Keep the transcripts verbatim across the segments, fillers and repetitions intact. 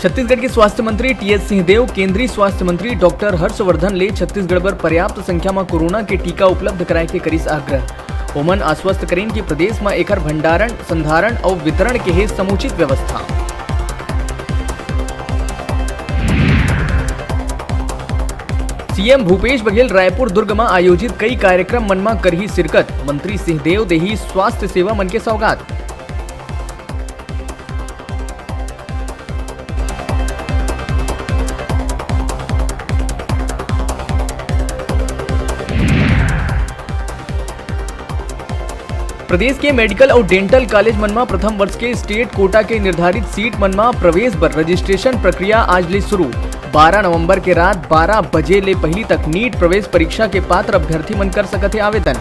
छत्तीसगढ़ के स्वास्थ्य मंत्री टीएस सिंहदेव केंद्रीय स्वास्थ्य मंत्री डॉक्टर हर्षवर्धन ले छत्तीसगढ़ बर पर्याप्त संख्या म कोरोना के टीका उपलब्ध कराए के करिस आग्रह। ओमन आश्वस्त करेन कि प्रदेश म एखर भंडारण, संधारण अउ वितरण के हे समुचित व्यवस्था। सीएम भूपेश बघेल रायपुर दुर्ग म आयोजित कई कार्यक्रम मन म करही शिरकत, मंत्री सिंहदेव देही स्वास्थ्य सेवा मन के सौगात। प्रदेश के मेडिकल अउ डेंटल कॉलेज मन म प्रथम वर्ष के स्टेट कोटा के निर्धारित सीट मन म प्रवेश बर रजिस्ट्रेशन प्रक्रिया आज ले शुरू। बारह नवंबर के रात बारह बजे ले पहिली तक नीट प्रवेश परीक्षा के पात्र अभ्यर्थी मन कर सकत हे आवेदन।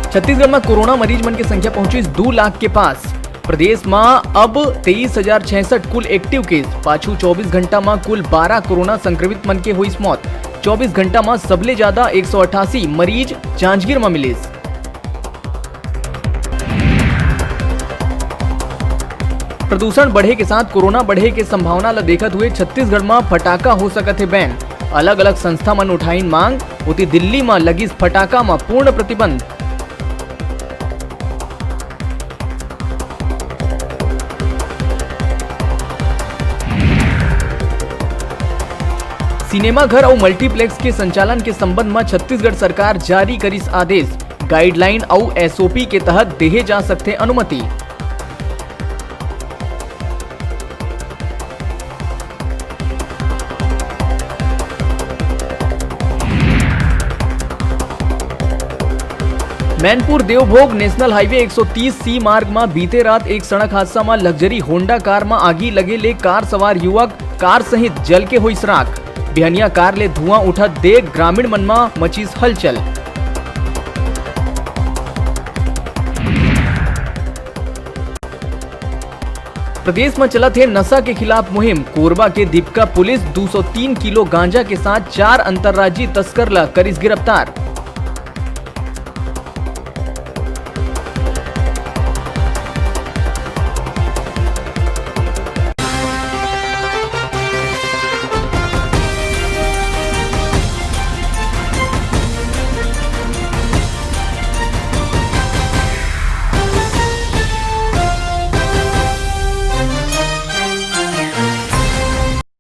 छत्तीसगढ़ म कोरोना मरीज मन के संख्या पहुंचिस दू लाख के पास। प्रदेश म अब तेईस हजार छियासठ कुल एक्टिव केस। पाछू चौबीस घंटा म कुल बारह कोरोना संक्रमित मन के होइस मौत। चौबीस घंटा म सबले ज्यादा एक सौ अठासी मरीज जांजगीर म मिलिस। प्रदूषण बढ़े के साथ कोरोना बढ़े के संभावना ल देखत हुए छत्तीसगढ़ म फटाका हो सकत हे बैन। अलग-अलग संस्था मन उठाइन मांग, ओती दिल्ली म लगिस फटाका म पूर्ण प्रतिबंध। सिनेमा घर अउ मल्टीप्लेक्स के संचालन के संबंध म छत्तीसगढ़ सरकार जारी करिस आदेश। गाइडलाइन अउ एसओपी के तहत देहे जा सकथे अनुमति। मैनपुर देवभोग नेशनल हाईवे एक सौ तीस सी मार्ग म बीते रात एक सड़क हादसा म लग्जरी होंडा कार म आगी लगे ले कार सवार युवक कार सहित जल के होइस राख। बिहनिया कार ले धुआं उठत देख ग्रामीण मन म मचिस हलचल। प्रदेश म चलत हे नशा के खिलाफ मुहिम। कोरबा के दीपका पुलिस दू सौ तीन किलो गांजा के साथ चार अंतर्राज्यीय तस्कर ला करिस गिरफ्तार।